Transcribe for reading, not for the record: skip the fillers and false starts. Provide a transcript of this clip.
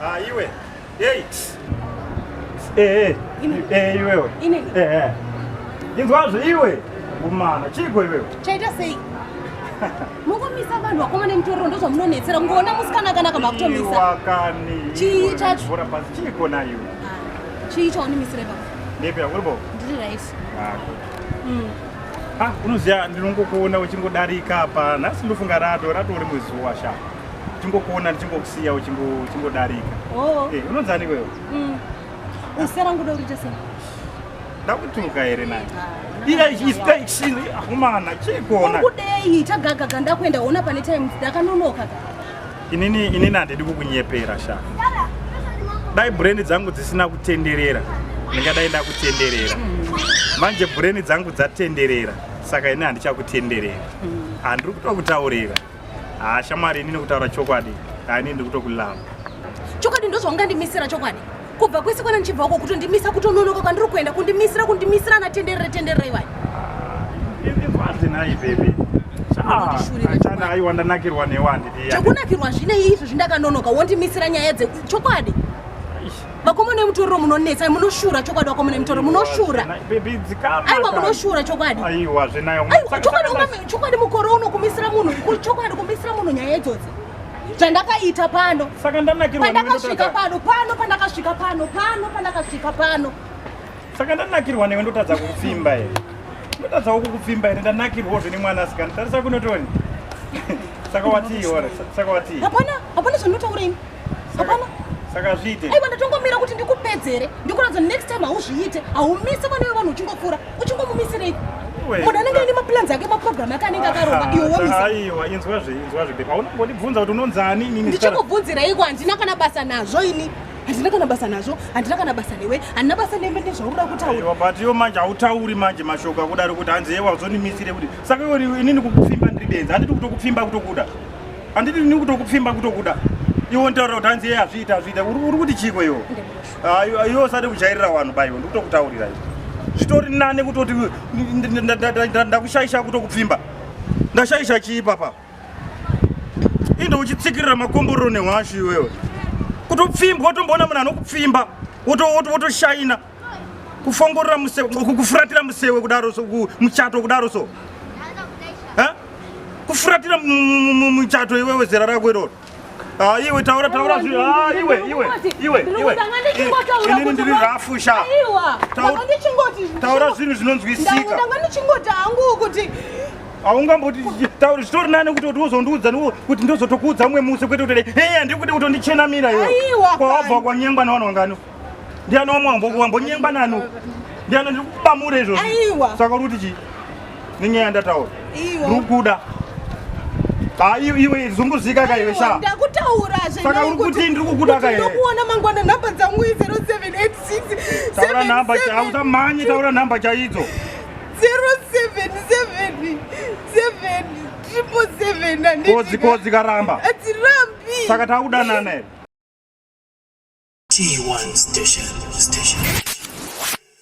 Ah, iwe. Hey. Eh, eh. Eh, iwewe. Inini. Eh, eh. Inzwazve iwe. Umana, chiko iwewe. Chaita sei? Mungomisa vanhu vakoma nemutoriro ndozvamunonetsera kungoona musikana akanaka makutomisa. Iwa kani. Chii iwe, chacho? Bhora pasi chiko na iwe. Chii chaunimisira ipapo? Ndipi uripo? Ndiri right. Ah, good. Ah, unoziva ndinongokuona uchingodarika apa nhasi ndofunga rato ratori mwezi washa. Ndichingokuona ndichingokusiya uchingodarika. Oh. Eh, unonzani iwewe? Usera nguda uriita sei? Ndakutuka here nani? Iya ispe ahumana chikona. Uri kudei chagagaga ndakuenda ona pane time ndakanonoka ka. Inini inini handidi kukunyepera sha. Dai brain dzangu dzisina kutenderera ndingadai ndakutenderera. Manje brain dzangu dzatenderera saka ini handichakutenderera. Handiri kutokutaurira. Ha shamwari inini kutaura chokwadi. Ha inini ndiri kutokulava. Chokwadi ndozvaungandimisira chokwadi. Kubva kwese kwana ndichibva uko kutondimisa kutononoka kwandiri kuenda kundimisira kundimisira natenderere tenderere iwai. Izvazve nhai baby. Unondishurira Chana aiwa ndanakirwa newe handidi. Chekunakirwa zvinei izvo zvindakanonoka wondimisira nyaya dze chokwadi. Vakomana vemutoriro munonetsa munoshura chokwadi vakomana vemutoriro munoshura. Baby dzikama. Aiwa munoshura chokwadi. Aiwa zvenayo. Aiwa chokwadi chokwadi mukore uno kumisira munhu chokwadi kumisira munhu nyaya idzodzi. Zvandakaita pano. Saka ndanakirwa newe Pandakasvika ndotadza. pano pano pandakasvika pano pano pandakasvika pano. Saka ndanakirwa newe ndotadza kukupfimba here? Ndotadzawo kukupfimba here? Ndanakirwazve nemwanasikana. Tarisa kunotoni. Saka watii ora? Saka watii? Hapana hapana zvandinotaura ini. Hapana. Saka zviite. Aiwa ndatongomira kuti ndikupedzere ndikuratidza next time hauzviite haumisi vana vevanhu uchingopfuura uchingomumisirei Iwe, munhu anenge aine maplans ake maprogram ake anenge akaronga iwe womisa Aiwa, inzwazve, inzwazve babe. Haunambondibvunza kuti unonzani inini zita ra- ndichikubvunzireiko handina kana basa nazvo ini handina kana basa nazvo handina kana basa newe handina basa newe nezvaunoda kutaura Aiwa, but iwe manje hautauri manje mashoko akudaro kuti hanzi yewa uzondimisire kuti saka iwe inini kukupfimba ndiri benzi handiti kutokupfimba kutokuda handiti inini kutokupfimba kutokuda iwe nditaura kuti hanzi yeye hazviita hazviita uri kuti chiko iwe Ah, iwe usade kujairira vanhu baiwe ndikutokutaurira iwe zvitori nane kutoti ndakushaisha kutokupfimba ndashaisha chii papa inde uchitsikirira makomborero nehwashu iwewe kutopfimbwa utomboona munhu anokupfimba wotoshaina kufongorera musewe kufuratira musewe kudaro so muchato kudaro so kufuratira muchato iwewe zera rako iroro. Ah, iwe taura taura zvi ah, iwe iwe iwe iwe inini ndiri rafu sha. Taura zvinhu zvinonzwisika. Ndanga ndichingoti hangu kuti haungamboti tauri zvitori nani kuti uzondiudza kuti ndozotokuudza mumwe musi kwete kuti hey handiri kuti kutondichenamira iwe kwawabva kwanyengwa nevanhu vangani ndiani wamwe wambonyengwa nani ndiani ndiri kubamura izvozvo saka uri kuti chii nenyaya yandataura ndiri kuda iwe zunguzika ka iwe sha ndakutaura saka uri kuti ndiri kukuda ka ndokuona mangwana nhamba dzangu 0786 taura nhamba usamhanye taura nhamba chaidzo 077 7 kodzi kodzi karamba adzirambi saka takudanana here T1 station station.